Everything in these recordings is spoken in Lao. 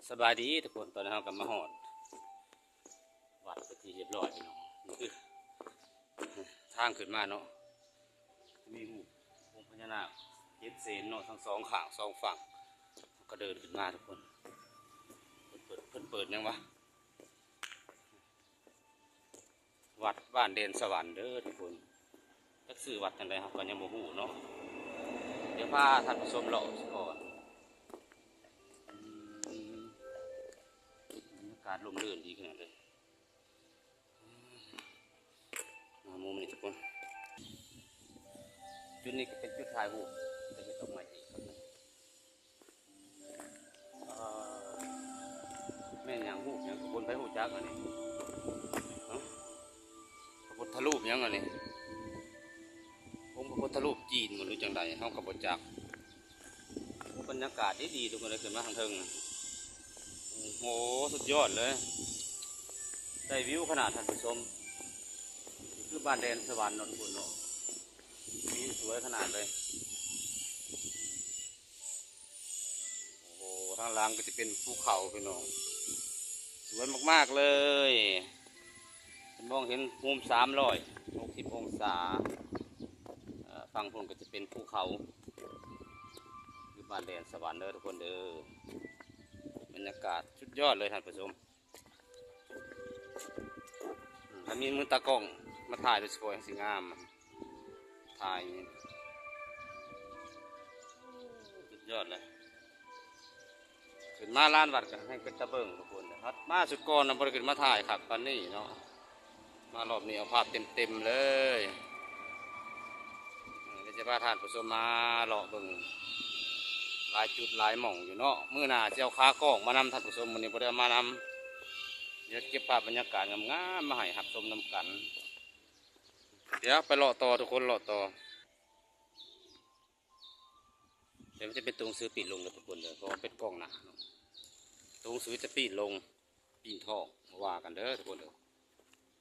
ສະບາຍດີທຸກຄົນ, ຕອນນີ້ເຮົາກໍມາຮອດວັດເປັນທີ່ຮຽບຮ້ອຍພີ່ນ້ອງ. ນີ້ຄືທາງຂຶ້ນມາເນາະ, ມີຮູບອົງພະຍານາກເຈັດເສນເນາະ, ທັງສອງຂ້າງສອງຝັ່ງ. ເຮົາກໍເດີນຂຶ້ນມາທຸກຄົນ. ເພິ່ນເປີດ ເພິ່ນເປີດຫຍັງວະ? ວັດບ້ານແດນສະຫວັນເດີທຸກຄົນ. ຈັກຊື່ວັດຈັ່ງໃດເຮົາກໍຍັງບໍ່ຮູ້ເນາະ. ດຽວພາທ່ານຜູ້ຊົມເລາະສາກ່ອນ. ບັນຍາກາດຮົ່ມເລື່ນດີຂະໜາດເລີຍ. ມາມຸມນີ້ທຸກຄົນ. ຈຸດນີ້ກໍເປັນຈຸດຖ່າຍຮູບ, ເປັນດອກໄມ້ອີກ. ເອີ ແມ່ນຫຍັງ? ຮູບຫຍັງ? ທຸກຄົນໃຜຮູ້ຈັກອັນນີ້? ເນາະ ພະພຸດທະຮູບຫຍັງອັນນີ້? ອົງພະພຸດທະຮູບຈີນບໍ ຫຼືຈັ່ງໃດ? ເຮົາກໍບໍ່ຈັກ. ໂອ້ ບັນຍາກາດດີໆ ທຸກຄົນເອີຍ, ຂຶ້ນມາທາງເທິງ. ໂອ້ໂຫ ສຸດຍອດເລີຍ, ໄດ້ວິວຂະໜາດທ່ານຜູ້ຊົມ. ນີ້ຄືບ້ານແດນສະຫວັນເນາະທຸກຄົນເນາະ, ວິວສວຍຂະໜາດເລີຍ. ໂອ້ໂຫ ທາງຫຼັງກໍຈະເປັນພູເຂົາພີ່ນ້ອງ, ສວຍມາກໆເລີຍ. ເພິ່ນມອງເຫັນມຸມສາມຮ້ອຍຫົກສິບອົງສາ. ເອີ ຝັ່ງພຸ້ນກໍຈະເປັນພູເຂົາ, ຄືບ້ານແດນສະຫວັນເດີທຸກຄົນເດີ. ບັນຍາກາດສຸດຍອດເລີຍທ່ານຜູ້ຊົມ. ອືມ ຖ້າມີມືຕາກ້ອງມາຖ່າຍໂດຍສະເພາະ ແຮ່ງຊິງາມ, ຖ່າຍ ສຸດຍອດເລີຍ. ຂຶ້ນມາລານວັດກໍແຮ່ງເປັນຕາເບິ່ງທຸກຄົນ, ມາຊຸດກ່ອນນະບໍ່ໄດ້ຂຶ້ນມາຖ່າຍຄັກປານນີ້ເນາະ, ມາຮອບນີ້ເອົາພາບເຕັມໆເລີຍ. ເອີ ດຽວຈະພາທ່ານຜູ້ຊົມມາເລາະເບິ່ງຫຼາຍຈຸດຫຼາຍໝ່ອງຢູ່ເນາະ. ມື້ໜ້າຊິເອົາຂາກ້ອງມານຳທ່ານຜູ້ຊົມ, ມື້ນີ້ບໍ່ໄດ້ເອົາມານຳ. ດຽວເກັບພາບບັນຍາກາດງາມໆມາໃຫ້ຮັບຊົມນຳກັນ. ດຽວໄປເລາະຕໍ່ທຸກຄົນ, ເລາະຕໍ່. ດຽວມັນຈະເປັນຕົວໜັງສືປີ້ນລົງເດີທຸກຄົນເດີ, ເພາະວ່າເປັນກ້ອງໜ້າເນາະ. ຕົວໜັງສືຈະປີ້ນລົງ ປີ້ນທ້ອງ ບໍ່ວ່າກັນເດີທຸກຄົນເດີ.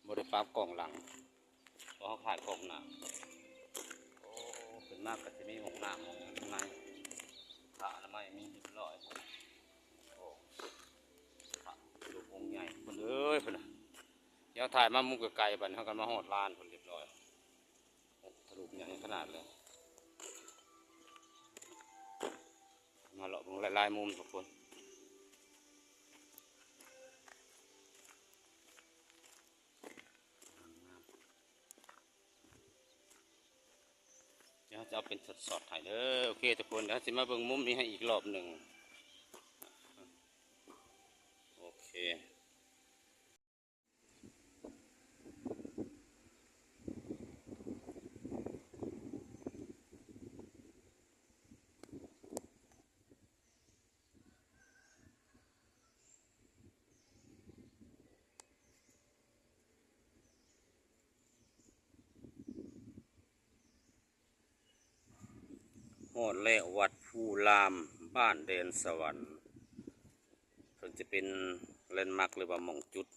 ບໍ່ໄດ້ປັບກ້ອງຫຼັງ ເພາະເຮົາຖ່າຍກ້ອງໜ້າ. ໂອ້ ຂຶ້ນມາກໍຈະມີຫ້ອງນ້ຳຫ້ອງຫຍັງຂ້າງໃນ, ຜ້າອະນາໄມມີຮຽບຮ້ອຍ. ໂອ້ ພະຮູບອົງໃຫຍ່ພຸ້ນເອີຍ ພຸ້ນນະ. ດຽວຖ່າຍມາມຸມໄກໆ ບັດນີ້ເຮົາກໍມາຮອດລານພຸ້ນຮຽບຮ້ອຍ. ໂອ້ ພະຮູບໃຫຍ່ຂະໜາດເລີຍ. ມາເລາະເບິ່ງຫຼາຍໆມຸມທຸກຄົນ. ດຽວຈະເອົາເປັນຊັອດໆໃຫ້ເດີ. ໂອເຄທຸກຄົນ, ດຽວຊິມາເບິ່ງມຸມນີ້ໃຫ້ອີກລອບໜຶ່ງ. ໂອເຄ. ຮອດແລ້ວ ວັດພູລາມ ບ້ານແດນສະຫວັນ. ເພິ່ນຈະເປັນແລນມາກ ຫຼືວ່າໝ່ອງຈຸດ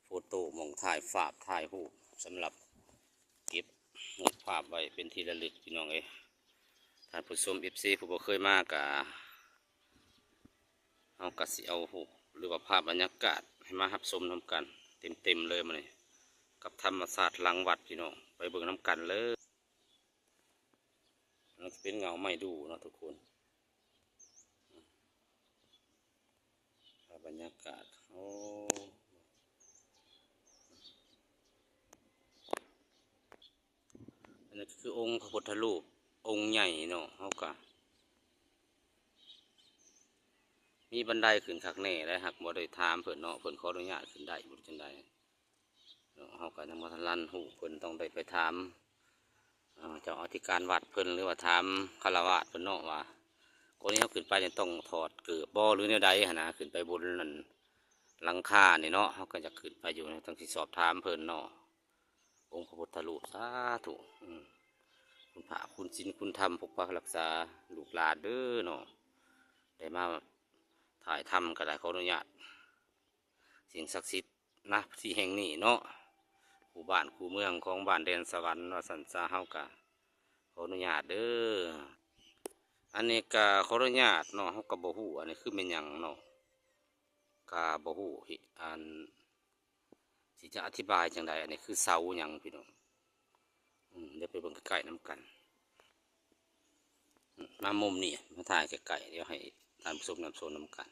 ໂຟໂຕ້ ໝ່ອງຖ່າຍຟາບຖ່າຍຮູບ ສຳລັບເກັບຮູບພາບໄວ້ເປັນທີ່ລະລຶກ ພີ່ນ້ອງເອີຍ. ທ່ານຜູ້ຊົມ ເອັຟຊີ ຜູ້ບໍ່ເຄີຍມາກະ ເຮົາກະຊິເອົາຮູບ ຫຼືວ່າພາບບັນຍາກາດໃຫ້ມາຮັບຊົມນຳກັນເຕັມໆເລີຍມື້ນີ້ ກັບທຳມະຊາດຫຼັງວັດ ພີ່ນ້ອງ, ໄປເບິ່ງນຳກັນເລີຍ. ມັນຈະເປັນເຫງົາໄມ້ດູ່ເນາະທຸກຄົນ. ພາບບັນຍາກາດ ໂອ້ ອັນນີ້ກໍຄືອົງພະພຸດທະຮູບອົງໃຫຍ່ເນາະ. ເຮົາກະມີບັນໄດຂຶ້ນຄັກແນ່ໄດ໋, ຫາກບໍ່ໄດ້ຖາມເພິ່ນເນາະ, ເພິ່ນຂໍອະນຸຍາດຂຶ້ນໄດ້ບໍ່ ຫຼືຈັ່ງໃດເນາະ. ເຮົາກໍຍັງບໍ່ທັນລັນຮູ້, ເພິ່ນຕ້ອງໄດ້ໄປຖາມ ເອີ ເຈົ້າອະທິການວັດເພິ່ນ ຫຼືວ່າຖາມຄາລະວາດເພິ່ນເນາະ ວ່າ ກໍນີ້ເຮົາຂຶ້ນໄປນີ້ຕ້ອງຖອດເກີບບໍ່ ຫຼືແນວໃດຫັ້ນນະ, ຂຶ້ນໄປບົນນັ້ນ ຫຼັງຄານີ້ເນາະ. ເຮົາກໍຢາກຂຶ້ນໄປຢູ່ ຕ້ອງຊິສອບຖາມເພິ່ນເນາະ. ອົງພະພຸດທະຮູບ ສາທຸ ອືມ ຄຸນພະຄຸນສິນຄຸນທຳ ປົກປັກຮັກສາລູກຫຼານເດີເນາະ. ໄດ້ມາຖ່າຍທຳກໍໄດ້ ຂໍອະນຸຍາດ ສິ່ງສັກສິດນະທີ່ແຫ່ງນີ້ເນາະ, ຄູ່ບ້ານຄູ່ເມືອງຂອງບ້ານແດນສະຫວັນວ່າຊັ້ນຊະ. ເຮົາກະຂໍອະນຸຍາດເດີ. ອັນນີ້ກະຂໍອະນຸຍາດເນາະ, ເຮົາກະບໍ່ຮູ້ ອັນນີ້ຄືແມ່ນຫຍັງເນາະ. ກະບໍ່ຮູ້ ອັນ ຊິຈະອະທິບາຍຈັ່ງໃດ. ອັນນີ້ຄືເສົາຫຍັງພີ່ນ້ອງ? ອືມ ດຽວໄປເບິ່ງໃກ້ໆນຳກັນ. ອືມ ມາມຸມນີ້ ມາຖ່າຍໃກ້ໆ ດຽວໃຫ້ທ່ານຜູ້ຊົມນຳຊົມນຳກັນ.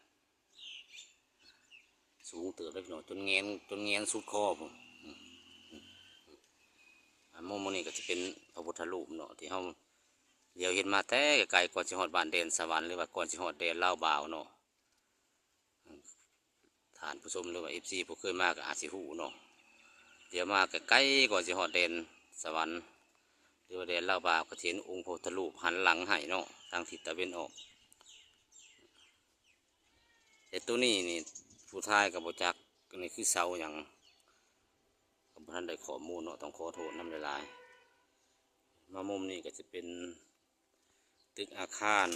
ສູງເຕີບເດ້ພີ່ນ້ອງ ຈົນແງນ ຈົນແງນສຸດຄໍພຸ້ນ. ອືມ ອືມ ອາ ມຸມນີ້ກໍຈະເປັນພະພຸດທະຮູບເນາະ ທີ່ເຮົາຫຼຽວເຫັນມາແຕ່ໄກໆ ກ່ອນຊິຮອດບ້ານແດນສະຫວັນ ຫຼືວ່າກ່ອນຊິຮອດແດນລາວບາວເນາະ. ທ່ານຜູ້ຊົມ ຫຼືວ່າ ເອັຟຊີ ຜູ້ເຄີຍມາກໍອາດຊິຮູ້ເນາະ. ດຽວມາໃກ້ໆ ກ່ອນຊິຮອດແດນສະຫວັນ ຫຼືວ່າແດນລາວບາວ ກໍຈະເຫັນອົງພະພຸດທະຮູບຫັນຫຼັງໃຫ້ເນາະ ທາງທິດຕາເວັນອອກ. ແຕ່ໂຕນີ້ນີ້ ຜູ້ຖ່າຍກໍບໍ່ຈັກ ອັນນີ້ຄືເສົາຫຍັງ ກໍບໍ່ທັນໄດ້ຂໍ້ມູນເນາະ ຕ້ອງຂໍໂທດນຳຫຼາຍໆ. ມາມຸມນີ້ກໍຈະເປັນ ຕຶກອາຄານ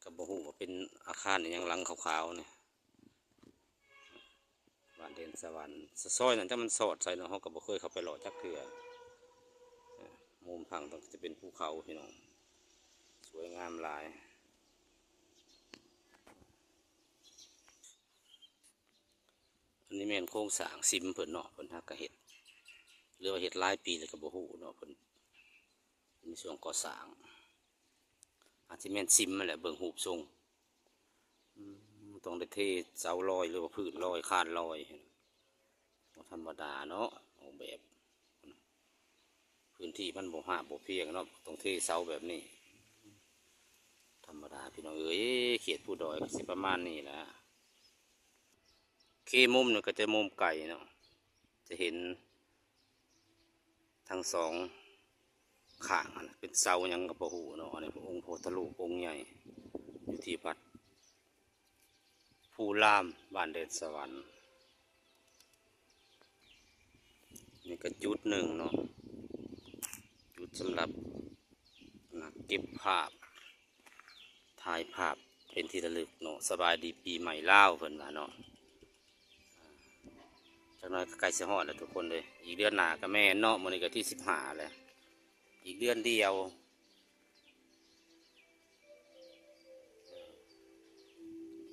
ກໍບໍ່ຮູ້ວ່າເປັນອາຄານອີ່ຫຍັງ ຫຼັງຂາວໆນີ້ ບ້ານແດນສະຫວັນ. ຊ- ຊອຍນັ້ນຈັກມັນຊອດໃສເນາະ ເຮົາກໍບໍ່ເຄີຍເຂົ້າໄປເລາະຈັກເທື່ອ. ມຸມທາງຕ້ອງຈະເປັນພູເຂົາພີ່ນ້ອງ ສວຍງາມຫຼາຍ. ອັນນີ້ແມ່ນໂຄງສ້າງຊິມເພິ່ນເນາະ ເພິ່ນຫາກະເຮັດ ຫຼືວ່າເຮັດຫຼາຍປີແລ້ວກໍບໍ່ຮູ້ເນາະ. ເພິ່ນ ເພິ່ນມີຊ່ວງກໍ່ສ້າງ ອາດຊິແມ່ນຊິມຫັ້ນແຫຼະ ເບິ່ງຮູບຊົງ. ອືມ ຕ້ອງໄດ້ເທເສົາລອຍ ຫຼືວ່າພື້ນລອຍ ຄານລອຍ ບໍ່ທຳມະດາເນາະ ອອກແບບ. ພື້ນທີ່ມັນບໍ່ຮາບບໍ່ພຽງເນາະ ຕ້ອງເທເສົາແບບນີ້. ທຳມະດາພີ່ນ້ອງເອີຍ ເຂດພູດອຍກໍຊິປະມານນີ້ແຫຼະ. ເຄມຸມນີ້ກໍຈະມຸມໄກເນາະ ຈະເຫັນທັງສອງຂ້າງຫັ້ນ ເປັນເສົາຫຍັງກໍບໍ່ຮູ້ເນາະ. ອັນນີ້ອົງພະພຸດທະຮູບອົງໃຫຍ່ ຢູ່ທີ່ວັດ ພູລາມ ບ້ານແດນສະຫວັນ. ນີ້ກໍຈຸດໜຶ່ງເນາະ ຈຸດສຳລັບນັກເກັບພາບ ຖ່າຍພາບເປັນທີ່ລະລຶກເນາະ. ສະບາຍດີປີໃໝ່ລາວ ເພິ່ນວ່າເນາະ. ຈັກໜ້ອຍກໍໃກ້ຊິຮອດແລ້ວທຸກຄົນເດີ ອີກເດືອນໜ້າກໍແມ່ນເນາະ. ມື້ນີ້ກໍທີສິບຫ້າແລ້ວ ອີກເດືອນດຽວ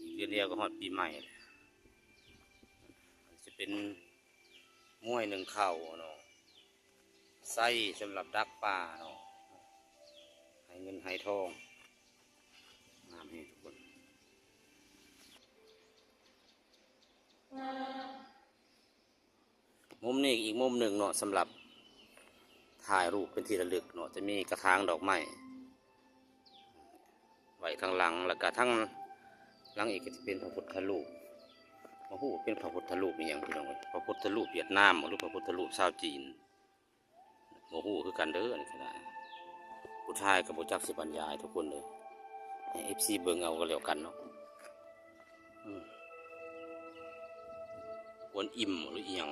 ອີກເດືອນດຽວກໍຮອດປີໃໝ່ແລ້ວ. ຈະເປັນໝ້ວຍໜຶ້ງເຂົ້າເນາະ ໃຊ້ສຳລັບດັກປາເນາະ ໃຫ້ເງິນໃຫ້ທອງ. ງາມແຮງທຸກຄົນ. ມຸມນີ້ອີກມຸມໜຶ່ງເນາະ ສຳລັບຖ່າຍຮູບເປັນທີ່ລະລຶກເນາະ. ຈະມີກະຖາງດອກໄມ້ໄວ້ທາງຫຼັງ ແລ້ວກະທາງຫຼັງອີກກໍຈະເປັນພະພຸດທະຮູບ ບໍ່ຮູ້ເປັນພະພຸດທະຮູບອີ່ຫຍັງພີ່ນ້ອງເອີຍ ພະພຸດທະຮູບຫວຽດນາມ ຫຼືພະພຸດທະຮູບຊາວຈີນ ບໍ່ຮູ້ຄືກັນເດີ. ອັນນີ້ກໍໄດ້ ຜູ້ຖ່າຍກໍບໍ່ຈັກຊິບັນຍາຍທຸກຄົນເດີ ໃຫ້ເອັຟຊີເບິ່ງເອົາກໍແລ້ວກັນເນາະ. ອືມ ກວນອີ່ມ ຫຼືອີ່ຫຍັງ.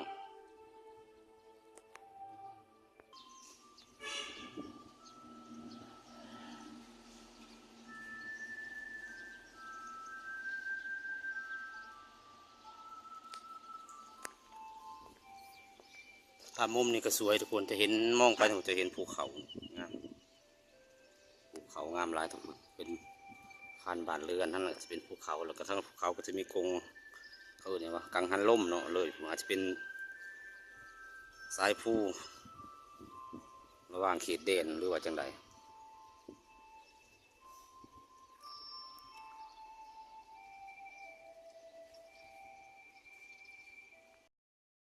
ພາບມຸມນີ້ກໍສວຍທຸກຄົນ ຈະເຫັນ ມອງໄປຈະເຫັນພູເຂົາງາມ ພູເຂົາງາມຫຼາຍທຸກຄົນ. ເປັນຄານບ້ານເຮືອນຫັ້ນນະ ຈະເປັນພູເຂົາ ແລ້ວກໍທາງພູເຂົາກໍຈະມີກົງ ເຂົາເອີ້ນຫຍັງວະ ກັງຫັນລົມເນາະ ເລີຍອາດຈະເປັນສາຍພູ ລະຫວ່າງເຂດແດນ ຫຼືວ່າຈັ່ງໃດ